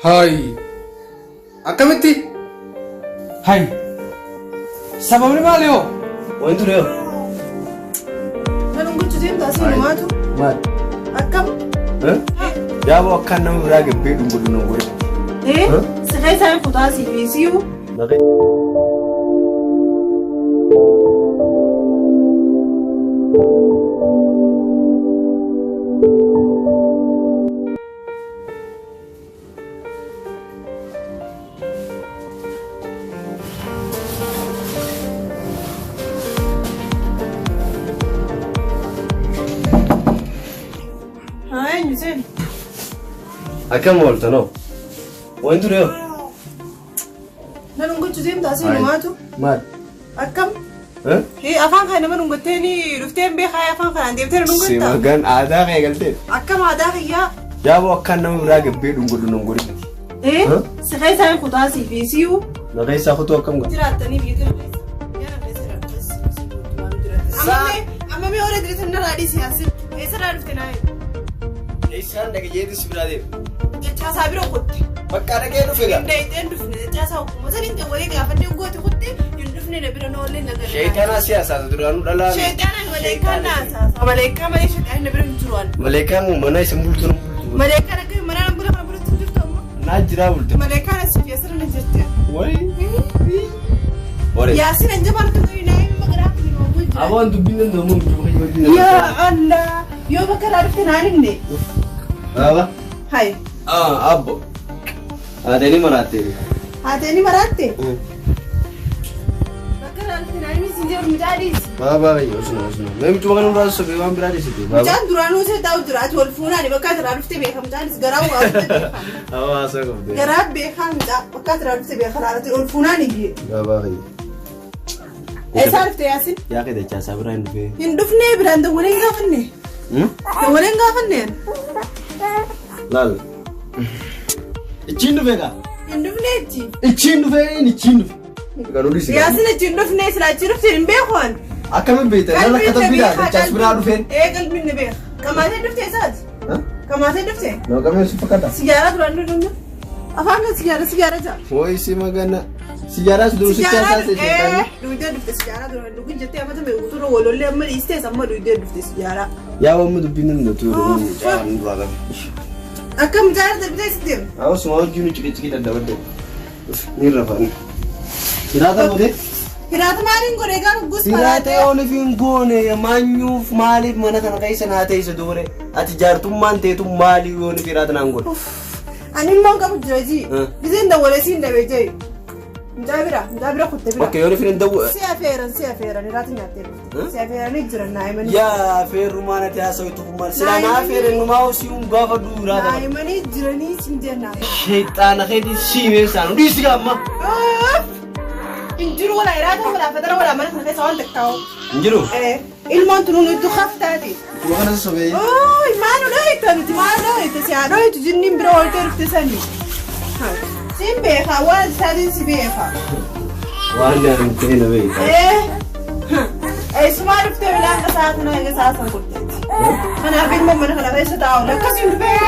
Hayi. Akkamitti? Hayi. Sababni maali hoo? Wanti ture hoo? Nan gochuu deemta asii numaatu. Maal? Akkam? Yaaboo akkaan nama biraa gabbee dhungodhu nan godhe. Eh? Si keessaa hin kutaa si fi siyu. Naqee. Haa eenyu seen? Akkam ooltan hoo? Wanti ture hoo? Nan gochuu deemta asii numaatu. Maal? Akkam? Afaan kana nama dhungattee ni dhuftee hin beekaa afaan kanaan deemtee na dhungatta. Simagaan aadaa kee galtee. Akkam aadaa kiyyaa? Yaaboo akkaan nama biraa gabbee dhungodhu nan godhe. Eh? Si keessaa hin kutaa si fi siyu. Na keessaa kutuu akkam ga'a? Jiraattanii biyya tana keessa. Biyya tana keessa jiraattan. Amma mee horii diriitan narraa dhiisi yaasin. Eessarraa dhufte naa himi. Eessaan dhaqe jeetis si biraa deema. Dachaasaa bira kutte. Bakka dhaqee dhufe gaa. Hin dayxeen dhufne dachaasaa hokkuma saniin walii gaafadhee goote kutte hin dhufne na bira noollee na gara. Sheexanaa siyaasaatu duraanuu dhalaa. Sheexanaa maleekaan na haasasa. Maleekaa malee sheexanni na bira hin jiru ani. Maleekaan mana isin bultu nan bultu. Maleekaan akka mana nan bula kana bulatti hin jirtu amma. Naa jiraa bulte. Maleekaan as fi asirra na jirti. Wayi. Ore. Yaasin an jabaan kan ta'e naa himi maqaa kun hin oolu jira. Aboon dubbiin danda'amu hin jiru fayyadu. Yaa Allah yoo bakka irraa dhufte naan himne. Baaba. Hai. Ah, abbo. Haatee maraatte. Haatee ni maraatte? Bakka irraa dhufte naan himi siin jedhu mucaa dhiisi. Baaba kayya osuma osuma. Mee mucuma kana duraa sobee waan biraa dhiisite. Baaba. Mucaan duraanuu isa taa'u jira ati wal fuunaani bakka irraa dhufte beeka mucaanis garaa waa dhufte beeka. Hawaasa qabde. Garaa beekaa mucaa bakka irraa dhufte beeka ati ol fuunaani biyye. Baaba kayya. Eessaa dhufte Yaasin? Yaa kee dachaasaa biraa hin dhufee. Hin dhufnee biraan dawwalee hin gaafanne. Dawwalee hin gaafanne. Laal. Ichiin dhufee kaa. Hin dhufnee ichi. Ichiin dhufee inni ichiin dhufe. Garuu dhiisi. Yaasin achi hin dhufnee silaa achi dhufte hin beeku ani. Akkamiin beekta? Lala Qalbiin akka na tabbiidhaa beeka, dachaas biraa dhufeen. Ee qalbiin na beeka. Qamaatee dhufte isaati? Qamaatee dhufte? Nama qabeen si fakkaata. Sijaaraa duraan dhufne. Afaan kan sijaara sijaara jaa. Wooyi si magana. Sijaaraas duruu sitti Sijaaraa hasaase sheekani. dhuydee dhufte sijaaraa duraan dhugin jettee amata mee guutuurra walollee amma dhiistees amma dhuydee dhufte sijaaraa. Yaa wamma dubbiin nan dootu yeroo mucaan duraa qabe. Akka mucaan darbitee sitti deemu. Hawaasuma wajjin ciqiciqii daddabadde. Ni rafan. Hiraata godhe. Hiraata maaliin godhe egaa gus Hiraata yoon fi hin goone maanyuuf maaliif mana kana keessa naa teessa duure. Ati jaartummaan teetu maaliif yoon fi hiraata naan godhe. Ani immoo hin qabu jira jii. Giseen dawwalee siin dhabe jee. Mucaa bira mucaa bira kutte bira. Okay yoon fi hin dawwa. Si afeeran si afeeran hiraata nyaattee dhufte. Si afeeranii jiran naa himanii. Yaa feerrumaan ati haasawtu kun maal silaa naa feerennumaa osii hun gaafa du'u hiraata. Naa himanii jiranii siin jennaa. Sheexaana keetiin siimeen saanu dhiisi gaamma. Hin jiru walaa hiraata walaa fatara walaa mana kana keessa waan takkaa'u. Hin jiru. Ilmoon tunuun iddoo haftaati. Kuma kana sossobee. Ooy maal dhoyta nuti maal dhoyta si haa dhoytu jinniin bira ooltee dhufte sanii. Siin beekaa waan isaatiin si beekaa. Waan ani ta'e na beekta. Eessumaa dhuftee bilaan qasaa kana eega isaa san qulteetti. Kanaaf ilmoo mana kana keessa taa'u akkasiin dhufee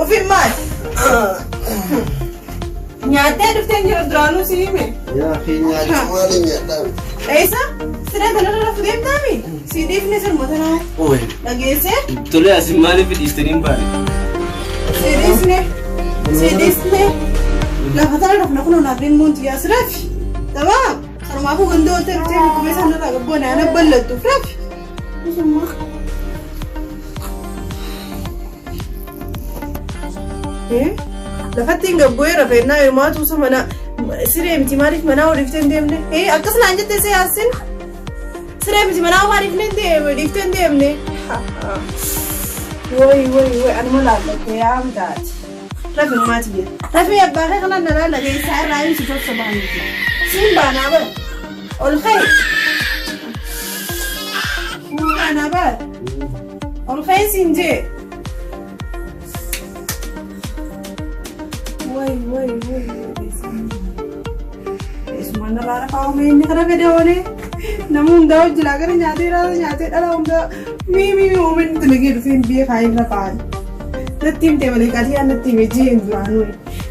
Ofiin maal? Nyaattee dhuftee hin jiru duraanuu si hime. Yaa fi nyaachuu maaliin nyaadhaa? Eessa? Siree kanarra rafu deemtaami? Si dhiifne sirma tanaa. Ooy. Dhageessee? Tolee asin maaliif dhiistanii hin baane? Si dhiisne. Si dhiisne. Lafa tana rafna kunoo naaf ilmoon tiyyaa si rafi. Tamaa? Kanumaafuu ganda ooltee dhuftee dhukkubee isaan irraa gabboon ana ballattuuf rafi. Isummaa. Lafatti hin gabbu'ee rafeennaa hirmaatu tuusa mana siree miti maaliif manaa ol dhiiftee hin deemne? Akkas naan jette see yaasin. Siree miti manaa waa dhiifnee hin deemne dhiiftee hin deemne. Woy woy woy anuma laalladhe yaa mitaati. Rafi maati jira. Rafi abbaa kee kanaan na laalladhe isaa irraa hin si sossobaa miti. Siin baanaa bara. Ol ka'e. Baanaa bara. Ol ka'e siin jee. Way way way. Eessumaan narraa rafaa uumee inni kana fedhe oolee. Nama hundaa hojii gara nyaatee raasa nyaatee dhala hundaa mii mii mii uumee inni dalagee dhufee hin beekaa hin rafaan. Natti himte malee qatii natti hime jeen duraanuu.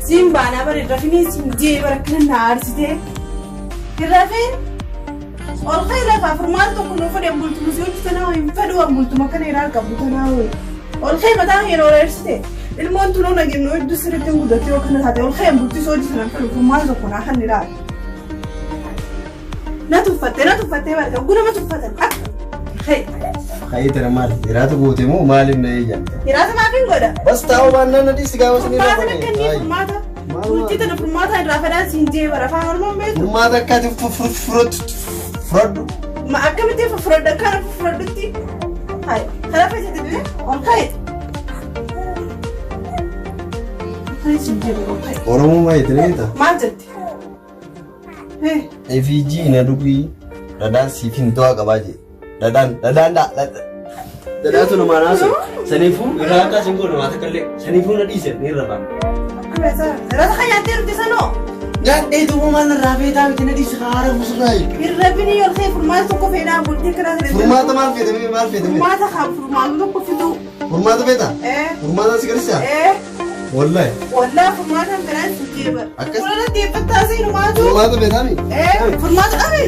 Siin baanaa bara rafinii siin jee bara kana na aarsitee. Hin rafin. Ol ka'ii lafaa furmaata tokko nuu fedhe bultuma si hojii tanaa hin fedhu waan bultuma kana irraa qabdu tanaa wayi. Ol ka'ii mataa kee yeroo dheersite. Ilmoon tunuu nagennu hedduu sirriitti hin guddatte yoo kana taate ol ka'ii bultii si hojii tanaan fedhu furmaata tokko naa kan ilaali. Na tuffatte na tuffattee barga guna tuffatan akka. Ka'ii. Ka'ii tana maali? Hiraata goote moo maaliif na eeyyamta? Hiraata maaf hin godha? Bas taa'uu baannaan na dhiisi gaafa sinii Furmaata na kennii furmaata. Bultii tana furmaata irraa fedhaan siin jee bara afaan Oromoon beektu. Furmaata akkaati fudhadhu. Ma akkamitti fudhadha kana fudhadhutti? Hai, kana fayyadate du'e ol ka'e. Ka'e siin jee ol ka'e. Oromoo maal jette beektaa? Maal jette? FG na dhugii dhadhaan siif hin du'aa qabaa jee. Dhadhaan dhadhaan dhadhaatu namaa naasu. Saniifuu irraa akkas hin goone waa takka illee saniifuu na dhiise ni rafaa. Irra kan nyaattee dhufte sanoo? Nyaadhee duuba maal narraa feetaa miti na dhiise haara musurraa. Hirrabini ol ka'e furmaata tokko fedhaa bultii karaa sana. Furmaata maal feete maal feete? Furmaata haa furmaata tokko fiduu. Furmaata feetaa? Furmaata si garsiisaa? Wallahi. Wallahi furmaata fedhaan si jeeba. Akkas. Fuula deeffattaa seenu maatu. Furmaata feetaa mi? Furmaata dhabe.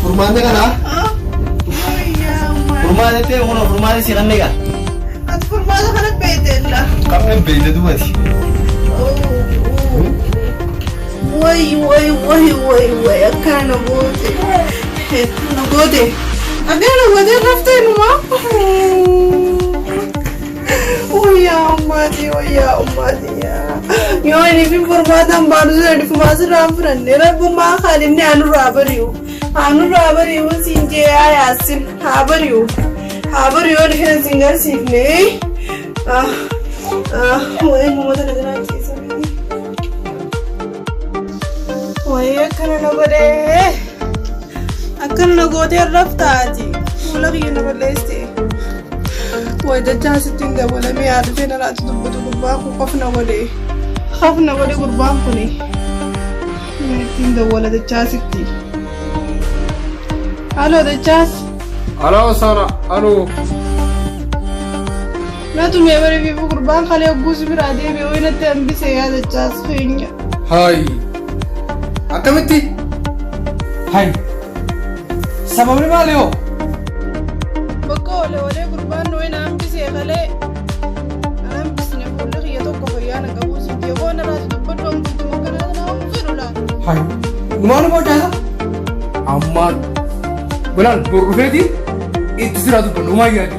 Furmaata kanaa? Furmaata ta'e kun furmaata si kan egaa? Ati furmaata kana beeteella. Qabna beeyte duubati. Way way way way way akkana na goote. Na goote. Akkana na goote raftee numa. Wayyaa ummati wayyaa ummati yaa. Yoo inni fi furmaataan baanu sirra dhifumaa sirraa fudhanne rabbummaa kan inni anurraa bari'u. Anurraa bari'u siin jee yaa yaasin haa bari'u. Haa bari'u yoo dhufeen siin garsiifne. Wayii uummata na jiraachisa. Wayii akkana na godhee. Akkana na gootee raftaati. Fuula kiyya na balleessite. Wayi dachaa sitti hin dabalamee haa dhufee nalaatti dubbatu gurbaan kun qof na godhe. Qof na godhe gurbaan kuni. Ittiin dawwala dachaa sitti. Aloo dachaas. Aloo Sara, aloo. Na tumee bari fiifu gurbaan kalee ogguusi biraa deebi'e wayi natti hambise yaa dachaas keenya. Hai. Akkamitti? Hai. Sababni maali hoo? Bakka oole olee gurbaan wayi na hambise kalee. Na hambisne fuulli kiyya tokko fayyaa na qabu si jee koo naraati dubbadhu hambutuma kanaa na fedhu laata. Hai. Numaan bocaasa? Ammaan. Bilaal boru dhufeeti itti siraa dubbadhu homaa yaadi.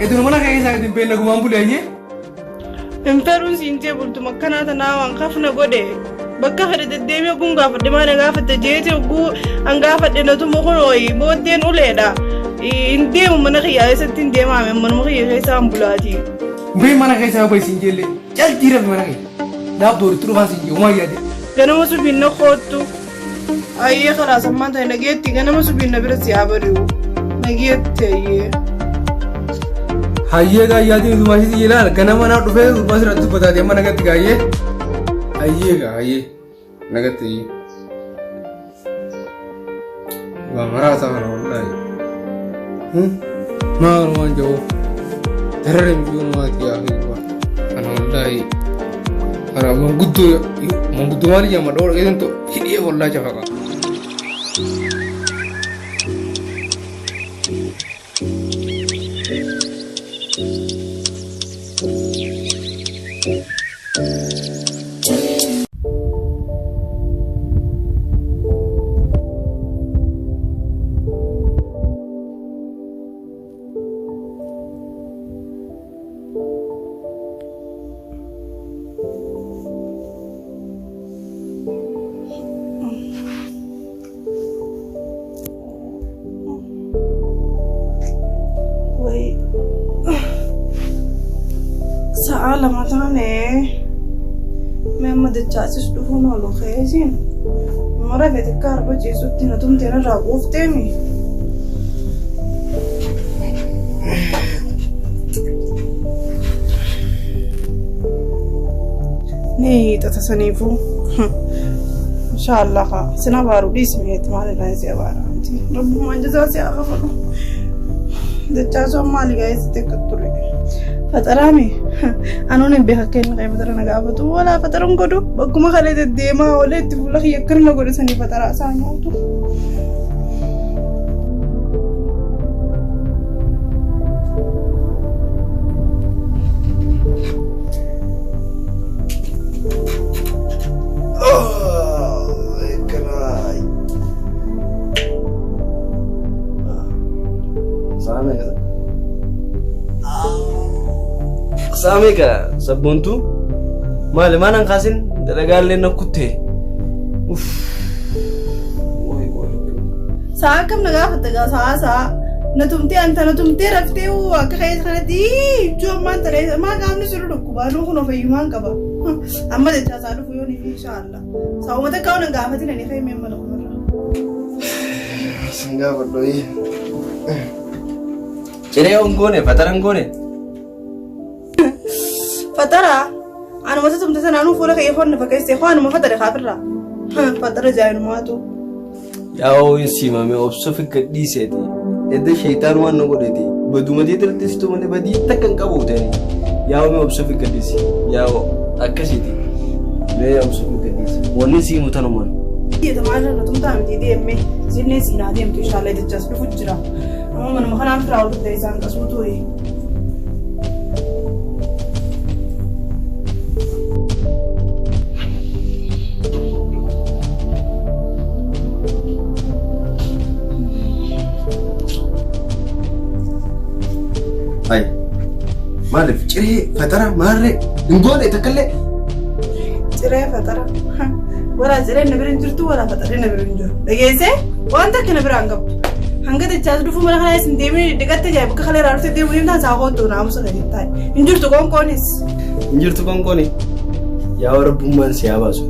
Itti mana keessa ittiin beekna gumaan bulee Hin fedhuun siin jee bultuma akkanaa tanaa waan kafna godhe. Bakka fedhe deddeemee ogguun gaafadhe maana gaafatte jeeti ogguu an gaafadhe natuma kunooyi booddeen uleedha. Hin deemu mana kiyyaa keessatti hin deemaame manuma kiyya keessaa hin bulaati. Bee mana keessa yoo siin jeelle cal jiran mana keessa. Naaf boru itti dhufaa siin jee homaa yaadi. Ganama subiin na koottu. Ayyee kalaas ammaan ta'e nageetti ganama subiin na bira si haa bari'u. Nageetti ayyee. Hayyee gaa yaadin utumaa isii ilaal ganama naa dhufee utumaa sirratti dubbataati amma nagatti gaayyee. Hayyee gaa hayyee nagatti hayyee. Waa maraa kana wallaahi. Maal waan jiru darare miyyuu maatii yaa fi kana wallaahi. Kana manguddoo manguddoo maali jedhama dhoo dhageessan ta'u hidhee wallaahi cafaqa. Lama taane mee amma dachaasis dhufuun oolu keessiin mara fete akka arba ciisutti na tumtee narraa quufteemi. Ni hiixata saniifuu. Inshaallah kaa sin abaaru dhiisi meeti maal irraa si abaara miti. Rabbumaan jazaa si haa kafalu. Dachaasoo maali gaa'ee sitti akka ture. Faxaraami anuun hin beeka akka inni ka'ee faxara na gaafatu walaa faxara hin godhu bakkuma kalee deddeemaa oolee itti fuula kiyya akkana na godhe sanii faxaraa isaa nyaatu. Sa'a meeqa sabboontuu? Maali maan an kaasin dalagaallee na kuttee. Uff. Woy woy. Sa'a akkam na gaafatta gaa sa'a sa'a. Na tumtee anta na tumtee raftee hoo akka keessa kanatti ijoo ammaan tana maa qaamni sirri dhukkubaa nuu kun fayyumaan qaba. Amma jechaa isaa dhufu yoo ni fi inshaallah. Sa'uma takka waan hin gaafatin ani ka'ee mee mana kumarra. Sin gaafadhu. Ciree hin goone fatara hin goone. Fatara anuma tumte sanaanuu fuula kee foon na fakkeessee hoo anuma fatare kaafirraa. Fatara jaayinumaatu. Yaa'oo hin siimame obsa fi gadhiiseeti. Edda sheeytaan waan na godheeti. Badumatii tirtistu malee badii takka hin qabu ta'e. Yaa'oo mee obsa fi gadhiisi. Yaa'oo akkasiiti. Mee obsa fi gadhiisi. Wanni siimu tanumaan. Biyya maal na tumtaa miti deemme sinnee siinaa deemtu inshaallah jechaas dhufu jira. Amma manuma kanaan firaa ol ta'e isaan qasuu ture. Ay. Maaliif ciree fatara maarree hin goone takkallee. Ciree fatara. Walaa cireen na bira hin jirtu walaa faxarri na bira hin jiru. Dhageessee waan takka na bira hin qabdu. Hanga dachaas dhufuu mana kana isin deemee dhiqatte jaa bakka kalee irraa dhufte deemuu deemtaan isaa koottu naamusa kan hin taane. Hin jirtu qoonqoonis. Hin jirtu qoonqooni. Yaa rabbummaan si haa baasu.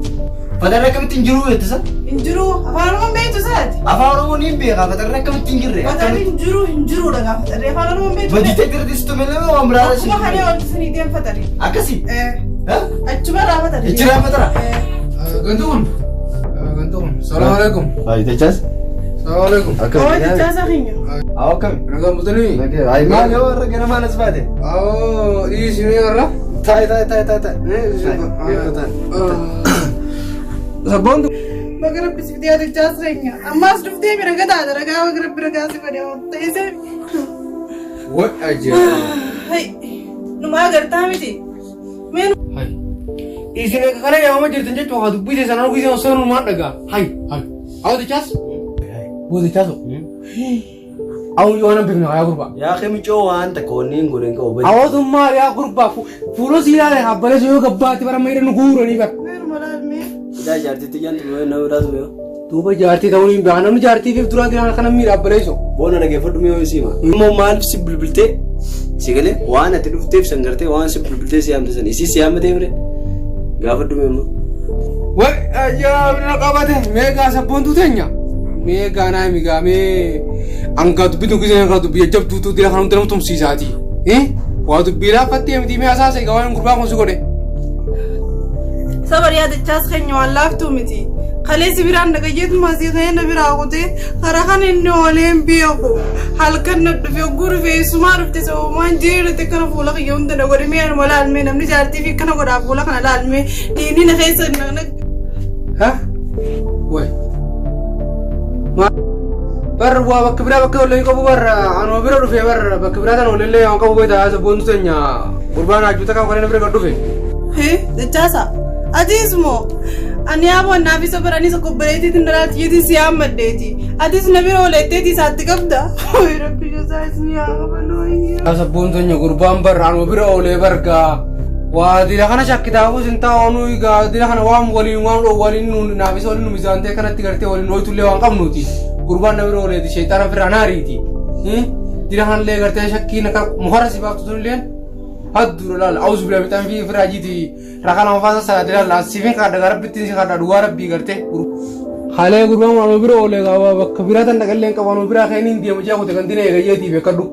Faxarri akkamitti hin jiru jettisa? Hin jiru afaan Oromoon beektu isaati. Afaan Oromoo ni beeka faxarri akkamitti hin jirre? Faxarri hin jiru hin jiru dhagaa faxarri afaan Oromoon beektu. Badii teetirtistu malee waan biraa Akkuma kalee wanti isinii deem faxarri. Akkasii. Achuma irraa faxarri. Achirraa faxara? Gantu kun. Gantu kun. Salaamu alaikum. Ay, dachaas. Salaamu alaikum. Akkam. Oo dachaasaa keenya. Awwa akkam. Nagaan bultanii? Ay, maal yoo warra ganamaan as baate? Awoo dhiisii warra. Taa'e taa'e taa'e taa'e taa'e. Sabboontu. Baga rabbi si fidee dachaas keenya. Ammaas dhuftee bira gataata ragaa baga rabbi ragaa si fedhe ta'ee. Way ajaa'iba. Hai. Numaa agartaa miti. Mee Hay. Isin akka kana yaamama jirtan jechuun haa dubbii teessan arguu isin osoo numaan dhagaa. Hay. Hay. Awwa dachaas. Boo dachaaso. Awwa yoo nan beekna yaa gurbaa. Yaa kemicoo waan takka wanni hin godhin qabu badi. Hawwaasummaa yaa gurbaa fuula si ilaale habbalee yoo gabbaatti bara mayyada nu guuranii bara. Meeruma laalmee. Idaa jaartitti jantu mee nama biraatu mee. Duuba jaartii ta'uun hin beekan namni jaartii fi duraan duraan kana miidha abbaleessu. Boona dhageeffadhu mee ho'i siima. Immoo maaliif si bilbiltee si galee waan ati dhufteef san gartee waan si bilbiltee si yaamte san isii si yaammatee mire gaafadhu mee immoo. Way ajaa'ibna qabate meeqaa sabboontuu teenya. Meeqaa naa himi gaa mee hangaa dubbii tokko hangaa dubbii jajjabduutu dira kan hunda nama tumsiisaati. Waa dubbii laaffattee miti mee asaasa egaa waan gurbaa kun si godhe. Sabar yaadachaas keenya waan laaftuu miti. Kaleessi biraan dhagayyeetuma asii ka'ee na biraa kutee karaa kan inni oolee hin beeku. Halkan na dhufe ogguu dhufe eessumaa dhufte sababumaan jireenya kana fuula kiyya hunda na godhe mee anuma laalmee namni jaartii fi kana godhaa fuula kana laalmee dhiinni na keessa na Ha? Way. Bar waa bakka biraa bakka ollee qabu bar anuma bira dhufe bar bakka biraa tan ollee waan qabu beektaa sabboontu teenya gurbaan hajjuuta kan kana bira gad dhufe. Dachaasa atis moo ani yaaboo annaaf isa bara anis obboleettiitiin daraatiyyeetiin si yaammadheeti atis na bira ooletteeti isaatti qabda. Wayi rabbi jazaa isin yaa qabaloo. Sabboon teenya gurbaan bar anuma bira oolee bargaa. Waa dila kana shakkitaafus hin taa'u egaa dila kana waan waliin waan waliin nu naaf isa waliin nu mizaantee kanatti gartee waliin ooyitullee waan qabnuuti. Gurbaan na bira ooleeti sheexaana firraa naariiti. Dila kanallee gartee shakkiin akka mukarra si baaftu sunilleen Hadduu laal awuzu bilaa mixaan fi firaajiiti rakaa lama faasa salaate laal siifin kadha gara rabbitti si kadha dhugaa rabbii gartee. Halee gurbaan waan bira oolee qaba bakka biraa tan dhaqallee qaba waan biraa kan inni deemu jee kute kan dina eegayyeetii beekadhu.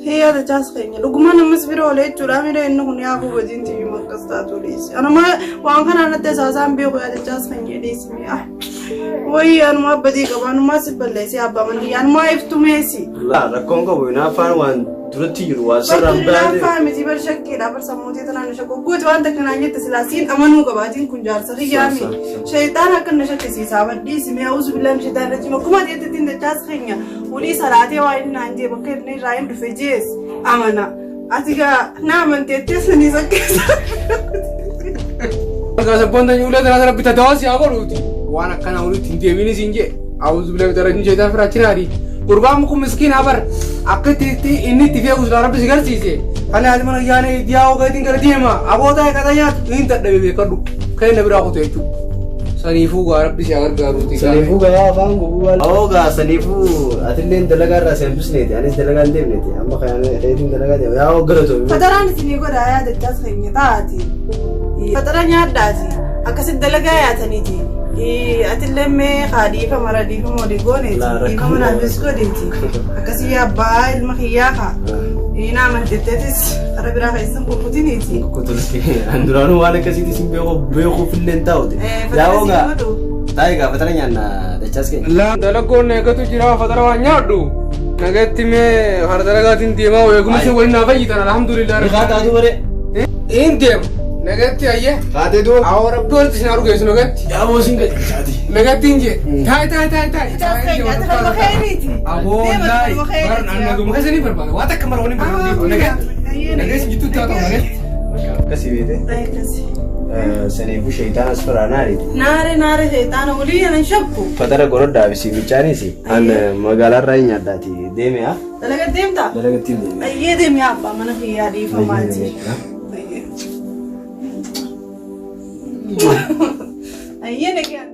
Hiyyaa dachaas keenya dhugumaan ammas bira oolee jechuudha miira inni kun yaa bobadiin tiyyuma akkas taatu dhiisi. Anuma waan kanaan natti asaasaan beeku yaa dachaas keenya dhiisi mi'a. Wayii anumaa badii qaba anumaa si balleessee abbaa mana kiyya anumaa iftu meesi. Laa rakkoon qabu hinaaffaan waan duratti jiru waan sirraan Bartuun baate. hinaaffaa miti bar shakkiidha bar sammuutii tanaan na shakku gooti waan takka naan jette silaa siin amanuu qaba atiin kun jaarsa kiyyaa mi. Shayxaan akka na shakkisiisaa bar dhiisi mee auzu billaahi min shayxaan rajiim akkuma ati jettettiin dachaas keenya walii salaatee waa inni naan jee bakka inni irraa hin dhufe jees amana. Ati gaa na amanteettee saniis akkeessa. Sabboon tanya ulee tanaa rabbi tadawaa si haa godhuuti. Waan akkanaa walitti hin deebiin siin jee. Awuzu bilaa mixaa rajin sheetaan firaa chiraari. Gurbaan kun miskiin bar akka itti inni itti feeku silaa rabbi si garsiise. Kana yaadi mana yaana diyaa ogeetiin gara deema. Aboota eeqata nyaatu hin dadhabe beekadhu. Kan inni biraa kutu jechuudha. Saniifuu gaa rabbi si haa gargaaruuti. Saniifuu gayaa afaan gubuu waan. Awoo gaa saniifuu atilleen dalagaa irraa si hambisneeti anis dalagaa hin deemneeti amma kanaan keetiin dalagaa deema yaa galatoomi. Fataraan isinii godha yaa dachaas keenya taati. Fatara nyaadhaati. Akkasitti dalagaa yaataniiti. Atillee mee haa dhiifama ra dhiifama walii gooneeti. Laa, rakkoo Dhiifama naafis godheeti. Akkasii yaa abbaa ilma kiyyaa kaa. Naa amantetteetis karaa biraa keessan kukkutiniiti. An duraanuu waan akkasiitis hin beeku beekuuf illee hin taa'ute. Fatara Yaa isin gaa godhu. taa'ee gaa fatara nyaanna dachaas keenya. Laa dalaggoon eegatu jira fatara waan nyaadhu. Nagatti mee hara dalagaatiin deemaa eegumsi waliin naa fayyitan alhamdulillah. Haa taatu bare. Hin deemu. Nagatti ayyee. Haatee du'a. Awwa rabbi walitti isin argeessu nagatti. Yaa boosiin gadi isaati. Nagatti hin jee. Taa'e taa'e taa'e taa'e. Dachaas keenya ati kalma keeriiti. Aboo Deema wallaahi. kalma keeriiti. Baran an naguma keessa ni barbaada. Waa takka mara waliin barbaada. Nagatti. Nagatti jittuu taatu nagatti. Akkasii beete. Akkasii. Saniifuu sheeytaan as firaa naariiti. Naare naare sheexaana walii anan shakku. Fatara gorodhaa fi siimichaanis an magaalaarraa hin nyaadhaati deeme haa. Dalaga deemtaa? Dalagatti hin deeme. Ayyee deemi abbaa mana kiyyaa dhiifamaati. Ayyee nagaan.